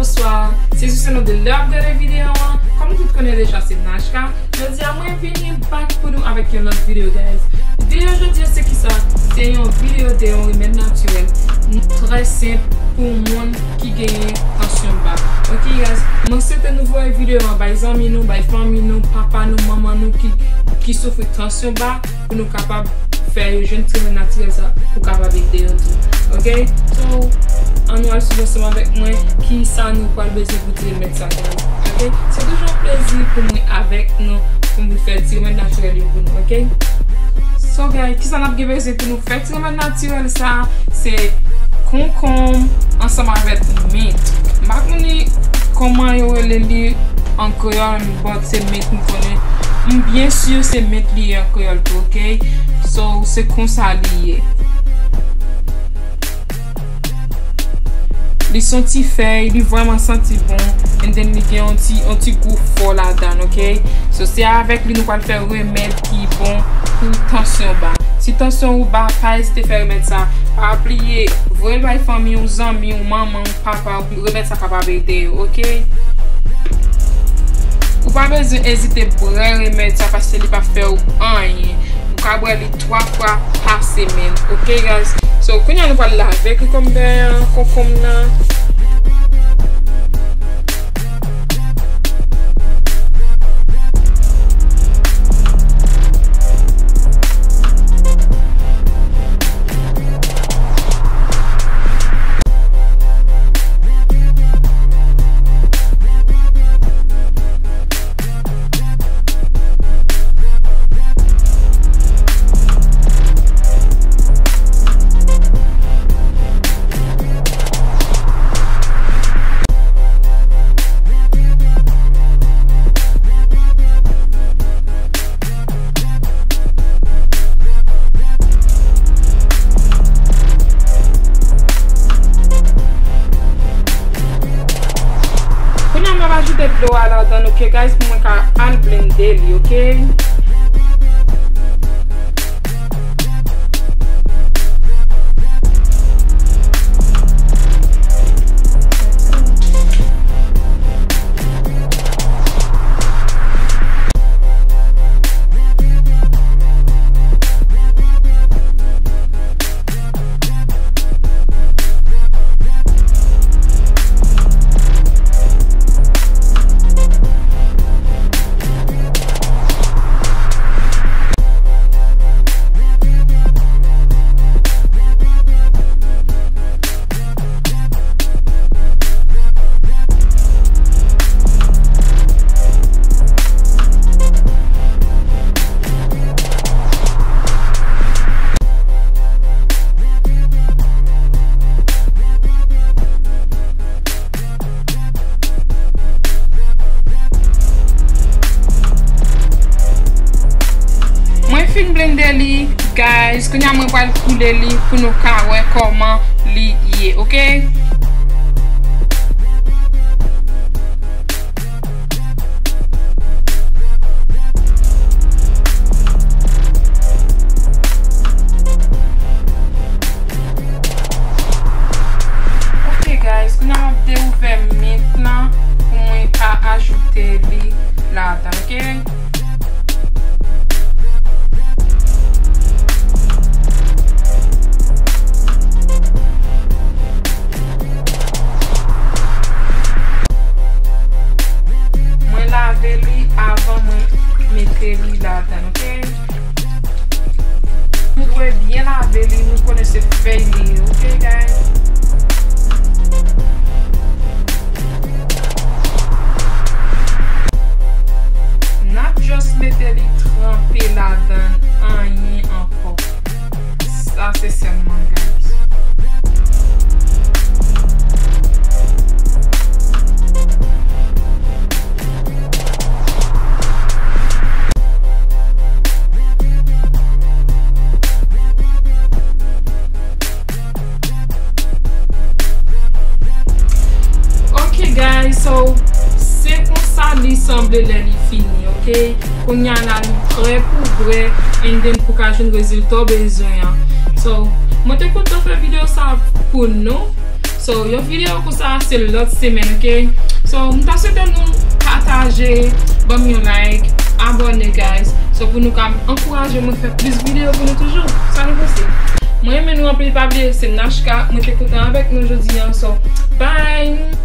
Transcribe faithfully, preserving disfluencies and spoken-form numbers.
Bonswa, se Justin de lè ap gade videyo an. Kòm nou tout konnen deja, se Nachka. Jodi a, mwen vini back pou nou avèk yon lòt videyo, guys. Videyo jodi a, se kisa? Se yon videyo de yon remèd natirèl. Trè senp pou moun ki genyen tansyon ba. Ok, guys? Mwen swete nou voye videyo an bay zanmi nou, bay fanmi nou, papa nou, manman nou ki, ki soufri tansyon ba, pou nou kapab fè yo jwenn ti remèd natirèl sa pou kapab ede yo tou. Ok? So, ann nou al swiv ansanm avèk mwen ki sa nou pral bezwen pou ti remèd sa, guys. Ok? Se toujou yon plezi pou mwen avèk nou, pou mwen fè ti remèd natirèl yo pou nou, ok? So, guys, ki sa n ap gen bezwen pou nou fè ti remèd natirèl sa? Se konkonm ansanm avèk mint. M pa konnen kòman yo rele li an kreyòl, but se mint m konnen. M byen si se mint li ye an kreyòl tou, ok? So, se konsa li ye. Li se yon ti fèy, li vrèman santi bon, and then li gen yon ti, yon ti gou fò ladan, ok? So, se avèk li nou pral fè remèd ki bon pou tansyon ba. Si tansyon ou ba, pa ezite fè remèd sa. Pa bliye, voye l bay fanmi w, zanmi w, manman w, papa w, remèd sa kapab ede yo, ok? Ou pa bezwen ezite bwè remèd sa paske li p ap fè w anyen. Ou ka bwè li twa fwa pa semèn, ok, guys? So, kounye a nou pral lave konkonm nan, konkonm nan. Kounye a m ap ajoute dlo a ladan, ok, guys, pou mwen ka al blende li, ok? Mwen fin blende li, guys. Kounye a mwen pral koule li pou nou ka wè kòman li ye, ok? Ok, guys, kounye a m ap dewouvè mint lan pou mwen ka ajoute li ladan, ok? Mwen lave li avan mwen mete li ladan, ok? Nou dwe byen lave li, nou konnen se fèy li ye, ok, guys? N ap just mete li tranpe ladan, anyen ankò. Sa se sèlman, guys. Ok, guys, so, se konsa li sanble lè li fini, ok? Kounye a la, li prè pou bwè, and then pou ka jwenn rezilta w bezwen an. So, mwen te kontan fè videyo sa pou nou. So, yon videyo konsa se lòt semèn, ok? So, m ta swete nou pataje, ban m yon like, abòne, guys. So, pou nou ka ankouraje mwen fè plis videyo pou nou toujou. Sa nou panse? Mwen renmen nou anpil, pa bliye, se Nashka, mwen te kontan avèk nou jodi an. So, bye!